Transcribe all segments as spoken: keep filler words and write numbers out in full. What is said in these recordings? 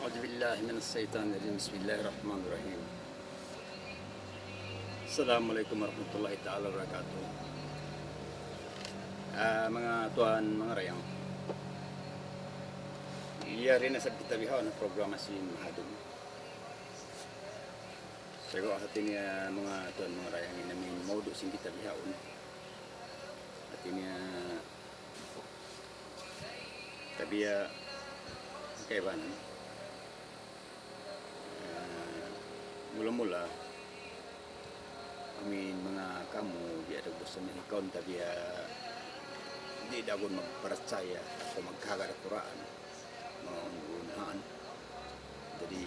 أعوذ بالله من الشيطان الرجيم. بسم الله الرحمن الرحيم. السلام عليكم ورحمة الله تعالى وبركاته. Ah, manga tuwan, manga dayang. Yari na isab kita bihaun ha programa sin Mahadum. Sa' hati niya manga tuwan, manga dayang, in amin maudu' sin kita bihaun. Hati niya tabiya' kaibanan. Ah, mula-mula, amin manga kamu, biya' da gustu niyu hikaun, tabiya' di' da agun magparachaya atawa magkahagad ha Qur'an, manga unu-unuhan. Jadi,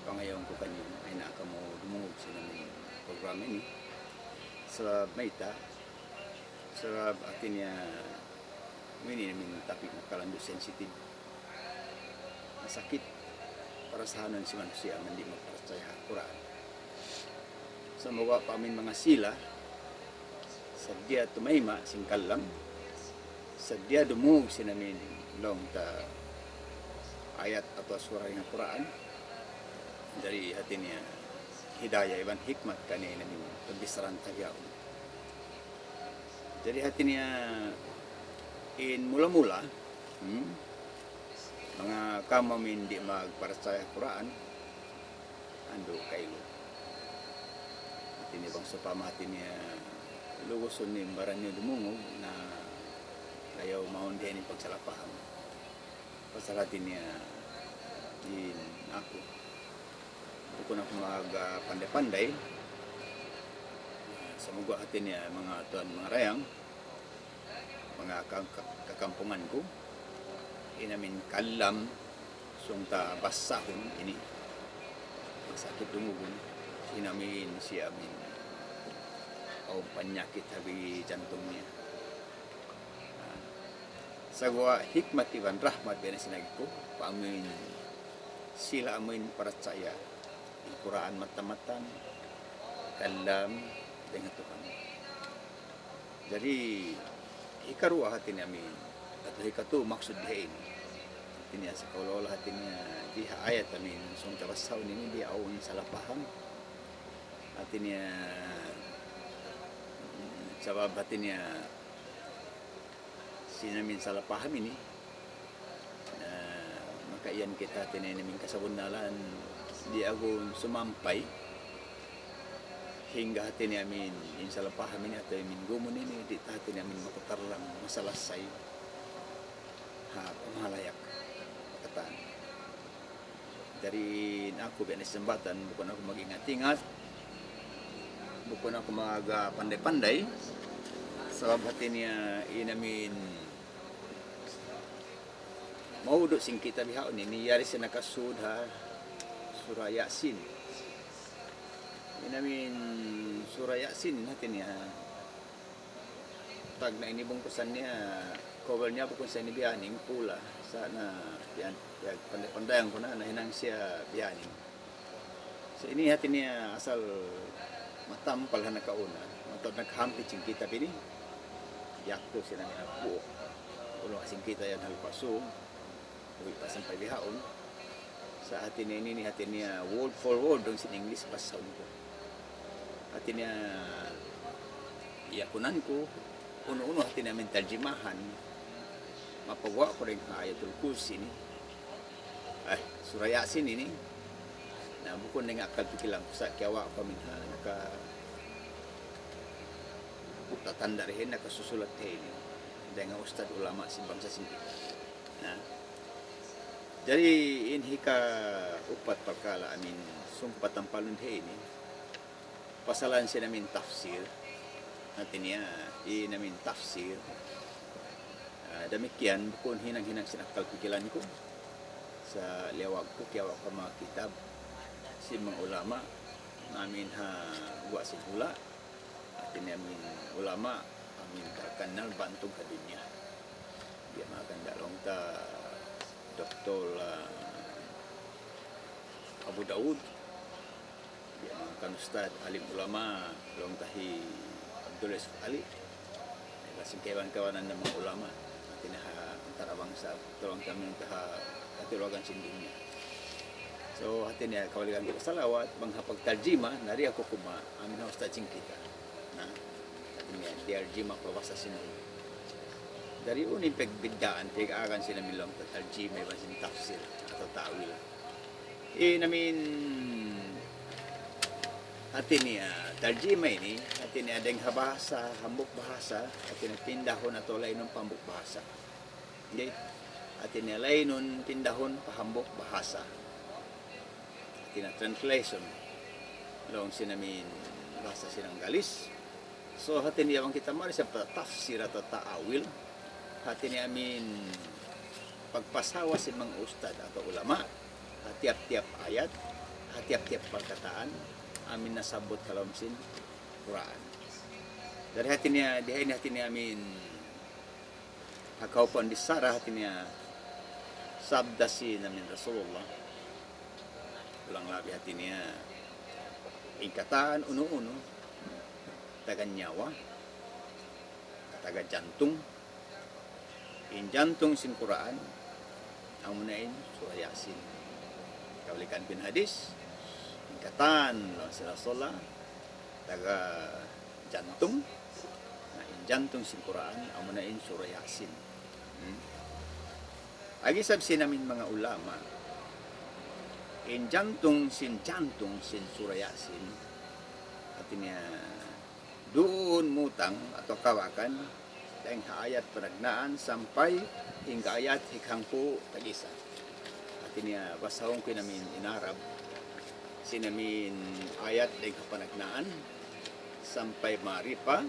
pangayuun ku kaniyu, ayaw na kamu dumungug sin amin programa ini. Sabab mayta', sabab hati niya, ini amin topic makalandu' sensitive. Masakit parasahan sin manusiya' amun di' magparachaya ha Qur'an. Sumagawa' pa amin manga sila, sadja tumayma' sin kalam, sadja dumungug sin amin laung ta ayat atawa sura ha Qur'an, yari hati niya hidayah iban hikmat kaniya in amin pagbichara ta bihaun. Jadi hati niya in mula-mula, hmm, manga kamu amin di' magparachaya Qur'an, andu' kailu. Hati niya bang sawpama hati niya lugusun niyu in baran niyu dumungug, na ayaw mawn di' ini pagsalapaham. Pasal hati niya in aku, bukun aku magpanday-panday. Sumagawa' hati niya manga tuwan, manga dayang, manga ka-, ka-, kakampungan ku, in amin kalam sung ta basahun ini, masakit dungugun, in amin siya amin awn panyakit ha biya' jantung niya. Ah, sagawa' hikmat iban rahmat biya' na sin agi ku, pa amin sila amin parachaya in Qur'an matan-matan, kalam dayn ha Tuhan. Jadi, hikaruwa hati niya amin, atawa hikatu maksud dayn. Hati niya sa kaula-ula hati niya di ha ayat amin sung ta basahun ini di' awn salah paham. Hati niya, sabab hati niya sin amin salah paham ini, na makaiyan kita hati niya in amin kasabunnalan, di' agun sumampay hangga hati niya amin in salah paham ini atawa in gumun ini, di' ta hati niya amin makutarrang, masalasay ha pamahalayak katan. Jadi, in aku biya' na sin sambatan, bukun aku mag-ingat-ingat, bukun aku magpanday-panday, sabab hati niya in amin maudu' sin kita bihaun ini, yari siya nakasud ha Surah Yasin. In amin Surah Yasin hati niya, tagna' ini bungkusan niya, cover niya bukun sa ini biya' ini, pula. Sa' na, yan, yan, panday-pandayan ku na, nahinang siya biya' ini. Sa' ini hati niya asal matampal ha nakauna, mataud naghampit sin kitab ini, yaktu sin amin apu'. Unu sin kita yan halpasu, uwi' pa sampay bihaun. Sa' hati niya ini, ini hati niya word for word, dayn sin English, basahun ku. Hati niya, iyakunan ku, unu-unu hati niya amin tarjimahan, mapaguwa' ku dayn ha Ayatul Kursi ini. Eh, Surah Yasin ini. Na, bukun dayn ha akal pikilan ku sa' kiyawa' ku amin ha, naka-, tatanda' dayn, nakasusulat dayn ini. Dayn ha ustad ulama sin bangsa sin kita. Na. Jadi, in hikaupat parkala' amin sumpat tampalun dayn ini, pasalan sin amin tafsir. Hati niya, in amin tafsir. Ah, damikkiyan, bukun hinang-hinang sin akal pikilan ku. Sa' liyawag ku, kiyawa' ku manga kitab sin manga ulama, amin ha guwa' sin hula', hati niya amin ulama, amin tarkannal bantug ha dunya. Biya' manga ganda' laung ta Doktor, ah, Abu Daud, biya' manga kan Ustad alim ulama, laung ta hi Abdul Yusuf Ali. Biya' sin kaibanan-kaibanan na manga ulama. Hati niya ha antarabangsa, laung ta amin ha, hati kaluagan sin dunya. So, hati niya, kabalikan ku salawat, bang ha pagtarjima, nari aku kuma, amin ha ustad sin kita. Na, hati niya, tarjima pa bahasa sin. Dari unu in pagbiddaan, pag-agan sin amin laung ta tarjima, iban sin tafsir, atawa ta'wil. In amin, hati niya, tarjima ini, hati niya, dayng ha bahasa, hambuuk bahasa, hati niya, pindahun atawa lainun pa hambuuk bahasa. Okay? Hati niya lainun pindahun pa hambuuk bahasa. Hati niya translation. Laung sin amin bahasa sin Anggalis. So, hati niya bang kita mari sa pa tafsir atawa ta'wil. Hati niya amin pagpasawa sin manga ustad atawa ulama. Ha tiyap-tiyap ayat, ha tiyap-tiyap parkataan, amin nasabbut ha lawm sin Qur'an. Dari hati niya, di ini hati niya amin ha kaupan di sara hati niya sabda sin amin Rasulullah. Kulang labi hati niya in katan unu-unu taga nyawa, taga jantung. In jantung sin Qur'an, amuna in surah Yasin. Kabalikan pin hadis, in katan laung sin Rasulullah, taga jantung. Na, in jantung sin Qur'an, amuna in surah Yasin. Hmm? Agi sab sin amin manga ulama, in jantung sin jantung sin surah Yasin, hati niya duun mutang atawa kawakan, dayng ha ayat panagnaan sampay hangga ayat hikahangpu' tag-isa. Hati niya, basahun ku in amin in Arab, sin amin ayat dayng ha panagnaan sampay mari pa,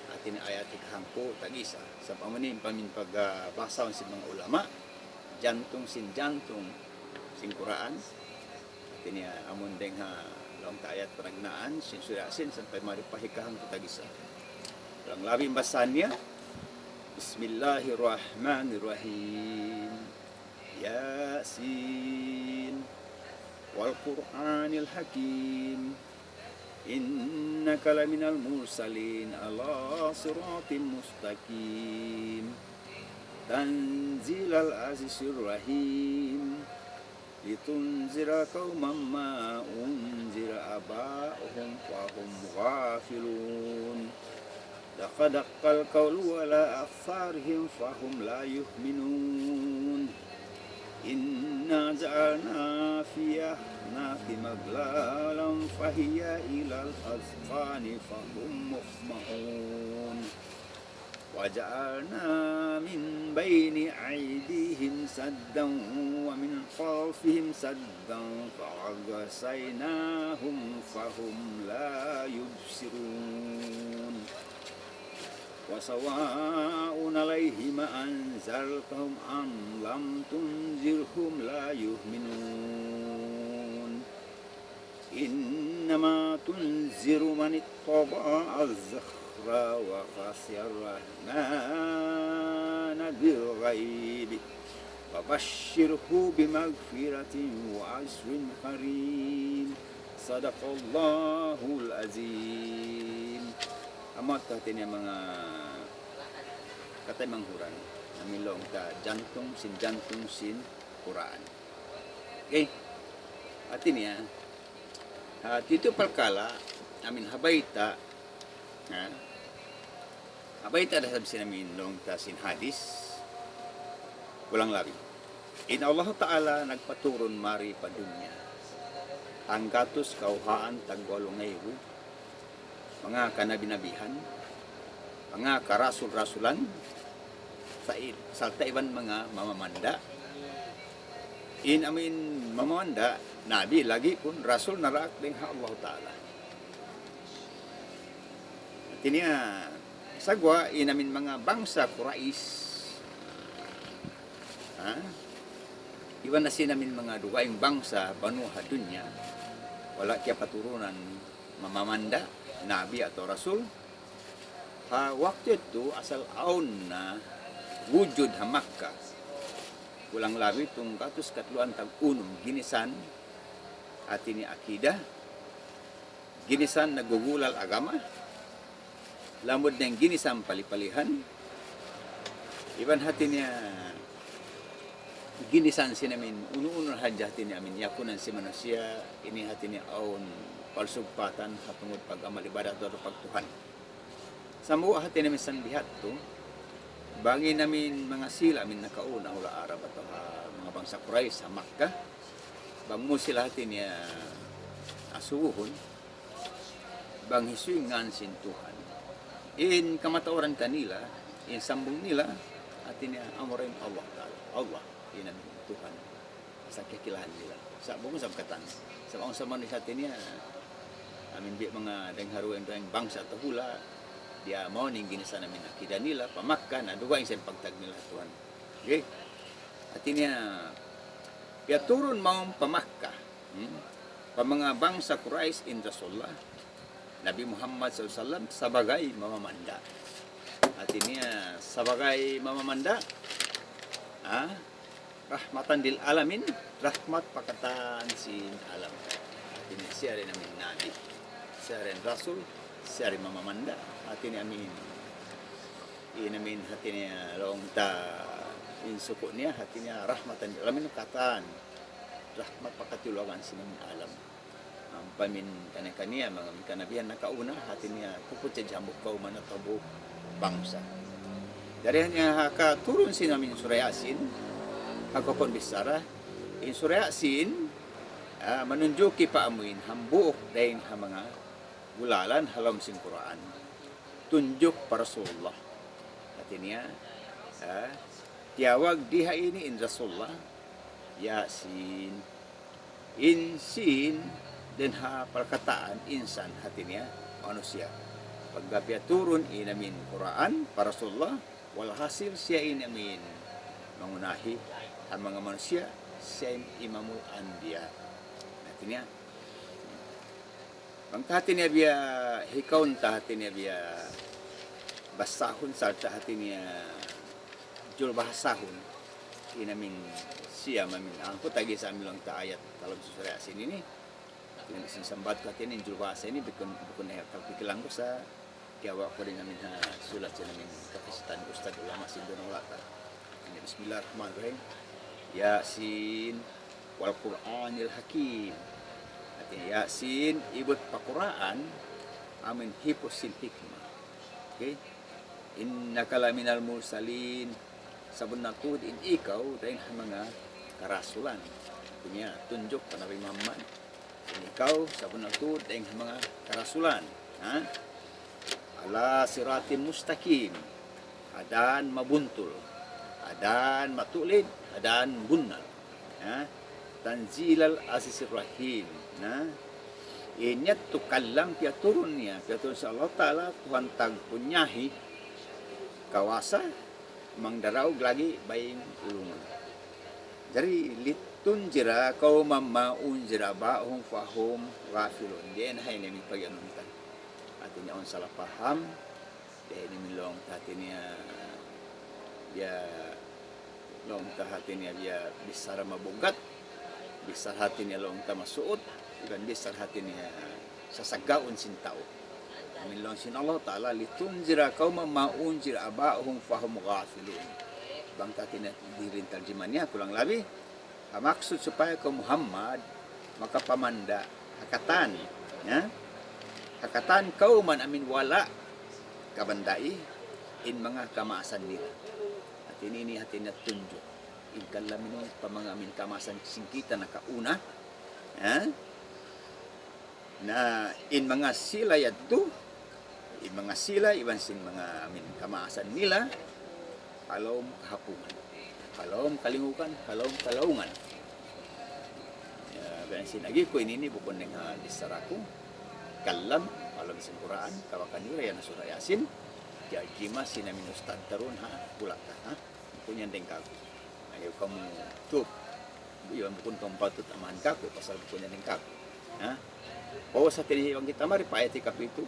hati niya, ayat hikahangpu' tag-isa. Sabab amu ini in pamin pag, ah, basahun sin manga ulama, jantung sin jantung sin Qur'an. Hati niya, amun dayng ha laung ta ayat panagnaan, sin surah Yasin, sampay mari pa hikahangpu' tag-isa. Kulang labi in basahan niya. بسم الله الرحمن الرحيم. يس. والقرآن الحكيم. إنك لمن المرسلين على صراط مستقيم. تنزيل العزيز الرحيم. لتنذر قوما ما أنذر آباؤهم فهم غافلون. لقد حق القول على أكثرهم فهم لا يؤمنون. إنا جعلنا في أعناقهم أغلالا فهي إلى الأذقان فهم مقمحون. وجعلنا من بين أيديهم سدا ومن خلفهم سدا فأغشيناهم فهم لا يبصرون. وسواء عليهم أأنذرتهم أم لم تنذرهم لا يؤمنون. إنما تنذر من اتبع الذكر وخشي الرحمن بالغيب فبشره بمغفرة وأجر كريم. صدق الله العظيم. Amu yadtu hati niya manga kataymanghuran, amu in laung ta jantung sin jantung sin Qur'an. Okay. Hati niya, ha, yadtu parkala', amu in ha bayta', ha, ha bayta' da isab sin amu in laung ta sin hadis, kulang labi. In Allah Ta'ala nagpaturun mari pa dunya, hanggatus kawhaan tagwalu ngaibu, manga kanabi-nabihan, manga karasul-rasulan, sa-, sarta' iban manga mamamanda'. In amu in mamamanda', nabi lagi' pun, rasul naraak dayn ha Allah Ta'ala. Hati niya, sagwa in amu in manga bangsa Quraysh, ha? Iban na sin amu in manga dugaing bangsa, banu ha dunya, wala' kiyapaturunan mamamanda', nabi atawa rasul. Ha waktu yadtu asal awn na wujud ha Makkah. Kulang labi tunggatus katluan tag unum ginisan, hati niya akida, ginisan naggugulal agama, lamud na in ginisan pali-palihan, iban hati niya ginisan sin amin, unu-unu hadja hati niya amin, yakunan sin manusiya', ini hati niya awn palsugpatan, ha tungud pag-amal ibadat atawa pagtuhan. Sumagawa' hati niya minsan biya' hādtu, bang in amin manga sila amin nakauna hula' Arab atawa ha manga bangsa Quraysh ha Makkah, bang mu sila hati niya asubuhun, bang hisiyu in ngān sin Tuhan. In kamatauran kanila, in sambung nila, hati niya amura in Allah Ta'ala. Allah, in amin Tuhan. Sa' kiyakilahan nila. Sa' bukun sa' katan. Sa' bang sa' manusiya' hati niya, amin biya' manga dayng ha dugaing bangsa atawa hula', di' mawn in ginisan amin akida nila, pa Makkah, na dugaing sa' in pagtawag nila Tuhan. Okay? Hati niya, piyaturun mawn pa Makkah, hmm? Pa manga bangsa Quraysh in Rasulullah, Nabi Muhammad sallallahu alayhi wasallam, sabagay mamamanda'. Hati niya, sabagay mamamanda', ha? Rahmatan lil alamin, rahmat pa katan sin alam. Hati niya, siya da in amin Nabi, siya da in Rasul, siya da in mamamanda'. Hati niya amin, in amin hati niya laung ta in suku' niya, hati niya rahmatan lil alamin katan. Rahmat pa katiyulangan sin amin alam. Ampa amin kaniya-kaniya, manga amin kanabihan nakauna, hati niya, tuput sadja hambuuk kawman atawa hambuuk bangsa. Jari hangkan ha katurun sin amin Surah Yasin, ha kaw pun bichara, in Surah Yasin, ah, manunjuki pa amuin hambuuk dayng ha manga bulalan ha lawm sin Qur'an. Tunjuk pa Rasulullah. Hati niya, ah, tiyawag di ha ini in Rasulullah, Yasin. In sin, dayn ha parkataan insan hati niya, manusiya'. Pagga piyaturun in amin Qur'an pa Rasulullah, walhasil siya in amin mangunahi, ha manga manusiya', siya in Imamul Anbiya. Hati niya, bang ta hati niya biya' hikaun ta hati niya biya' basahun sarta' hati niya julbahasahun. In amin siya mamin angku tagi sa' amin laung ta ayat ha lawm sin Surah Yasin ini. Ini sin sambat ku hati ini julbahasa ini bukun, bukun na kal pikil angku sa' kiyawa' ku dayn amin ha sulat sin amin kakasitan ustad ulama sin duun hula' ta. Ini Bismillahirrahmanirrahim. Yasin wal Qur'anil Hakim. Hati Yasin, ibut pa Qur'an, amin hipus sin hikmah. Okay? Innaka laminal mursalin, sabunnal tuud in ikaw dayn ha manga karasulan. Hati niya, tunjuk pa Nabi Muhammad. In ikaw, sabunnal tuud dayn ha manga karasulan. Ha? Ala siratin mustaqim. Ha dan mabuntul. Ha dan matuklid. Ha dan bunnal. Ha? Tanzilal Azizir Rahim. Na? In yadtu kalam piyaturun niya, piyaturun sin Allah Ta'ala, Tuhan tagpunyahi, kawasa, mangdaraug lagi' baying ulungun. Jari, litunzira qawman ma unzira aba'uhum fahum ghafilun. Diyan ha ini in pagiyanun ta. Hati niya awn salah paham, diyan in laung ta hati niya, biya' laung ta hati niya biya' bichara mabugat, bichara hati niya laung ta masuut, iban bichara hati niya sasaggaun sin tau. Amin laung sin Allah Ta'ala, litunzira qawman ma unzira aba'uhum fahum ghafilun. Bang ta hati niya dihil in tarjuma niya, kulang labi, ha maksud supaya kaw Muhammad makapamanda' ha katan, ya? Ha katan qawman amin wala' kabandai in manga kamaasan nila. Hati ini, ini hati niya tunjuk. In kalam ini pa manga amin kamaasan sin kita nakauna. Ha? Na in manga sila yadtu, in manga sila iban sin manga amin kamaasan nila, ha lawm kahapungan, ha lawm kalingukan, ha lawm kalaungan. Ya, biya' sin agi ku ini, ini bukun dayn ha bichara ku, kalam, ha lawm sin Qur'an, kawakan niyu yan ha Surah Yasin, tarjuma sin amin ustad ta duun ha hula' ta, ha? Bukun yan dayn kāku'. Ayaw kamu tup. Iban bukun kamu patut amahan kāku', pasal bukun yan dayn kāku'. Ha? Pag'ubus hati niya iban kita mari pa ayat ikapitu.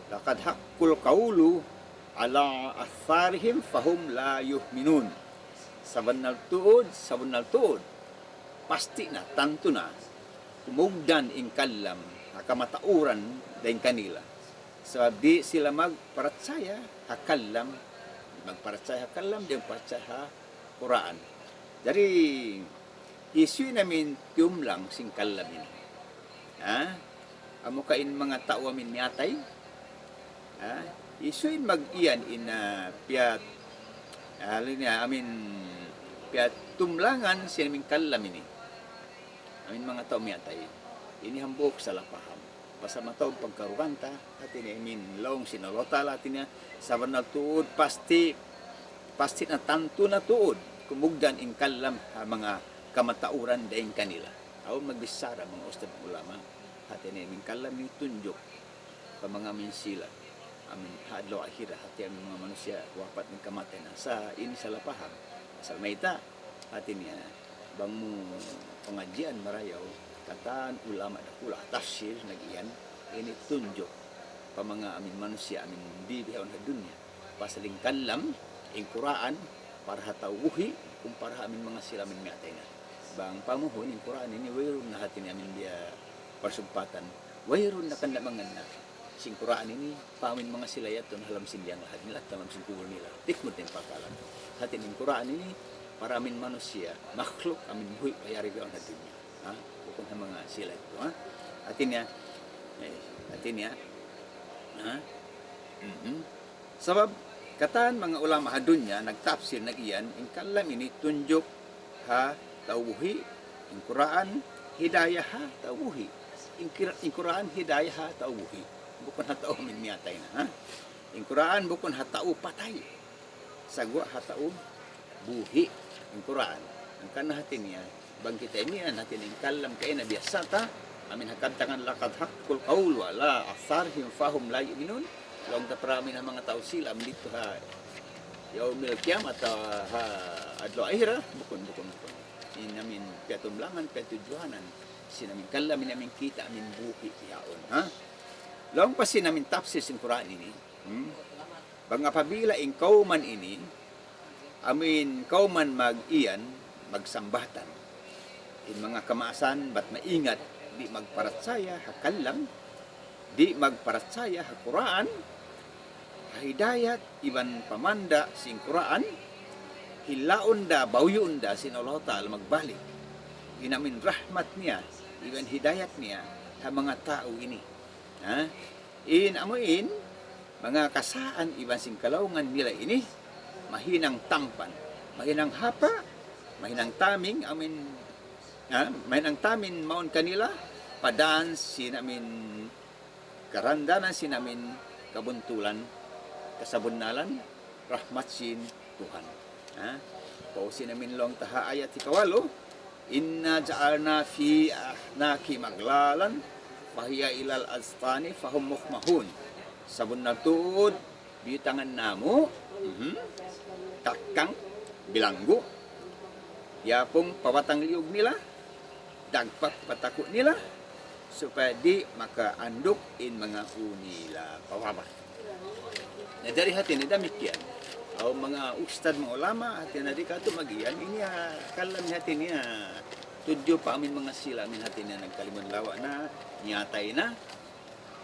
Laqad haqqal qawlu ala aktharihim fahum la yu'minun. Sabunnal tuud, sabunnal tuud. Pasti na, tantu na. Kumugdan in kalam, ha kamatauran dayn kanila. Sabab di' sila magparachaya ha kalam, magparachaya ha kalam, di' magparachaya ha Qur'an. Jari, hisiyu in amin tiyumlang sin kalam ini? Ha? Amu ka in manga tau amin miyatay? Ha? Hisiyu in mag-iyan in, ah, piyat-, ah, hal niya, amin piyatumlangan sin amin kalam ini? Amin manga tau miyatay. Ini hambuuk salah paham. Pasal mataud pagkarugan ta, hati niya amin laung sin Allah Ta'ala, hati niya, sabunnal tuud, pasti, pasti na tantu na tuud, kumugdan in kalam ha manga kamatauran dayn kanila. Awn magbichara manga ustad ulama, hati niya amin kalam ini tunjuk pa manga amin sila, amin ha adlaw akhirat, hati amin manga manusiya' wapat nagkamatay na. Sa' ini salah paham. Pasal mayta', hati niya, bang mu pangadjian marayaw, katan ulama dakula' tafsir nag-iyan, ini tunjuk pa manga amin manusiya' amin di bihaun ha dunya. Pasal in kalam, in Qur'an, para ha tau buhi', kumpara amin manga sila amin miyatay na. Bang pamuhun in Qur'an ini, wayruun na hati niya amin biya' parsumpatan. Wayruun na kanda' mangannal sin Qur'an ini, pa amin manga sila yadtu na ha lawm sin liyang lahad nila, ha lawm sin kubul nila. Tikmud in pakalan. Hati niya in Qur'an ini, para amin manusiya', makhluk, amin buhi', pa yari bihaun ha dunya. Ha? Bukun ha manga sila yadtu, ha? Hati niya, eh, hati niya, ha? Mhm. Sabab, katan manga ulama ha dunya, nagtafsir, nag-iyan, in kalam ini tunjuk ha tau buhi', in Qur'an hidayah ha tau buhi'. In kira-, in Qur'an hidayah ha tau buhi'. Bukun ha tau amin miyatay na, ha? In Qur'an bukun ha tau patay. Saguwa' ha tau buhi' in Qur'an. Hangkan na hati niya, bang kita imiyan, hati niya in kalam kaina biyasa ta, amin ha kabtangan لقد حق القول على أكثرهم فهم لا يؤمنون. Laung ta para amin ha manga tau sila, amin didtu ha yawmil qiyamah atawa ha adlaw akhirat, bukun, bukun, bukun. In amin piyatumlangan, piyatudjuhanan sin amin kalam ini amin kita, amin buhi' bihaun, ha? Laung pa sin amin tafsir sin Qur'an ini, hmm? Bang apabila in kawman ini, amin kawman mag-iyan, magsambatan. In manga kamaasan, bat maingat, di' magparachaya ha kalam, di' magparachaya ha Qur'an, ha hidayat iban pamanda' sin Qur'an, hilaun da, bauyun da sin Allah Ta'ala magbalik in amin rahmat niya, iban hidayat niya, ha manga tau ini. Ha? In amu in, manga kasaan iban sin kalaungan nila ini, mahinang tampan, mahinang hapa, mahinang taming, amin, ha? Mahinang taming mawn kanila, pa dan sin amin karandanan sin amin kabuntulan, kasabunnalan, rahmat sin Tuhan. Ha? Pau sin amin laung ta ha ayat hikawalu, إنا جعلنا في أعناقهم أغلالا فهي إلى الأذقان فهم مقمحون. Sabunnal tuud, biyutangan namu', mhm, kakkang, bilanggu', yapung pa batang liyug nila, dagpak pa taku' nila, supaya di' makaanduk in manga ū nila pa baba'. Na, jari hati niya damikkiyan. Awn manga ustad, manga ulama, hati niya di' katu' mag-iyan, ini ha kalam hati niya tudju pa amin manga sila amin hati niya nagkalimun lawa' na, miyatay na.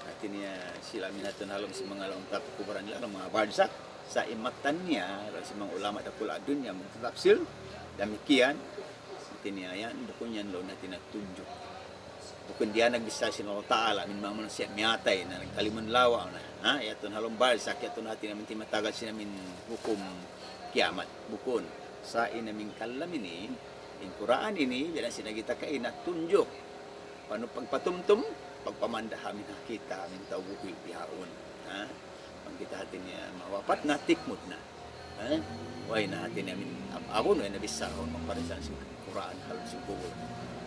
Hati niya sila amin ha yadtu na ha lawm sin manga lawm kuburan nila, manga barzakh. Sa' in mattan niya, laung sin manga ulama dakula' ha dunya, magtatapsil, damikkiyan, hati niya yan, bukun yan laung hati niya tunjuk. Bukun diya nagbichara sin Allah Ta'ala, amin manga manusiya' miyatay na, nagkalimun lawa' na. Ha? Yadtu na ha lawm barzakh, yadtu na hati niya amin timatagal sin amin hukum kiyamat. Bukun. Sa' in amin kalam ini, in Qur'an ini, biya' na sin kita kaina tunjuk. Panu-, pagpatumtum, pagpamanda ha amin ha kita, amin tau buhi' bihaun. Ha? Bang kita hati niya mawapat na, tikmud na. Ha? Way na hati niya amin ab-, abun, way na bichara, magparisan sin Qur'an, ha lawm sin kubul.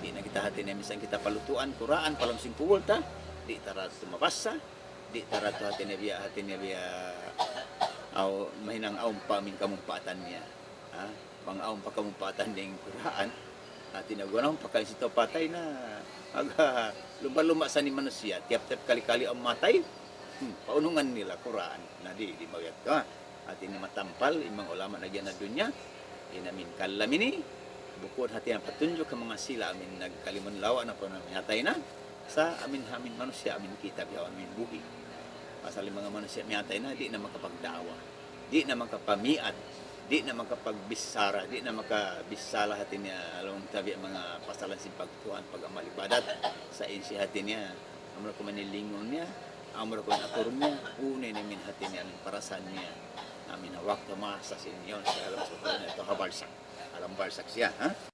Di' na kita hati niya, minsan kita palutuan Qur'an, pa lawm sin kubul ta, di' ta da tumabassa, di' ta da tu hati niya biya', hati niya biya', aw, mahinang awn pa amin kamumpaatan niya. Ha? Bang awn pa kamumpaatan niya in Qur'an, hati niya gunahan pa kay sito patay na, aga, lumba-lumba sa in manusiya', tiyap-tiyap kali-kali awn matay, hmm, paunungan nila Qur'an, na di', di' mawiyat ka. Hati niya matampal, in manga ulama na giyan ha dunya, in amin kalam ini, bukun hati niya patunjuk ha manga sila, amin nagkalimun lawa' na pa na miyatay na, sa' amin, amin manusiya', amin kita bihaun, amin buhi'. Pasal in manga manusiya' miyatay na, di' na makapagda'wa. Di' na makapamiat. Di' na makapagbichara, di' na makabichara hati niya, laung ta biya' manga pasalan sin pagtuhan, pag-amal ibadat, sa' in siya hati niya, amura kuman in lingun niya, amura kuman in atur niya, unu in amin hati niya, amin parasan niya, amin ha waktu masa sin yaun, siya alam sa' niya, ito ha barsak, alam barsak siya, ha?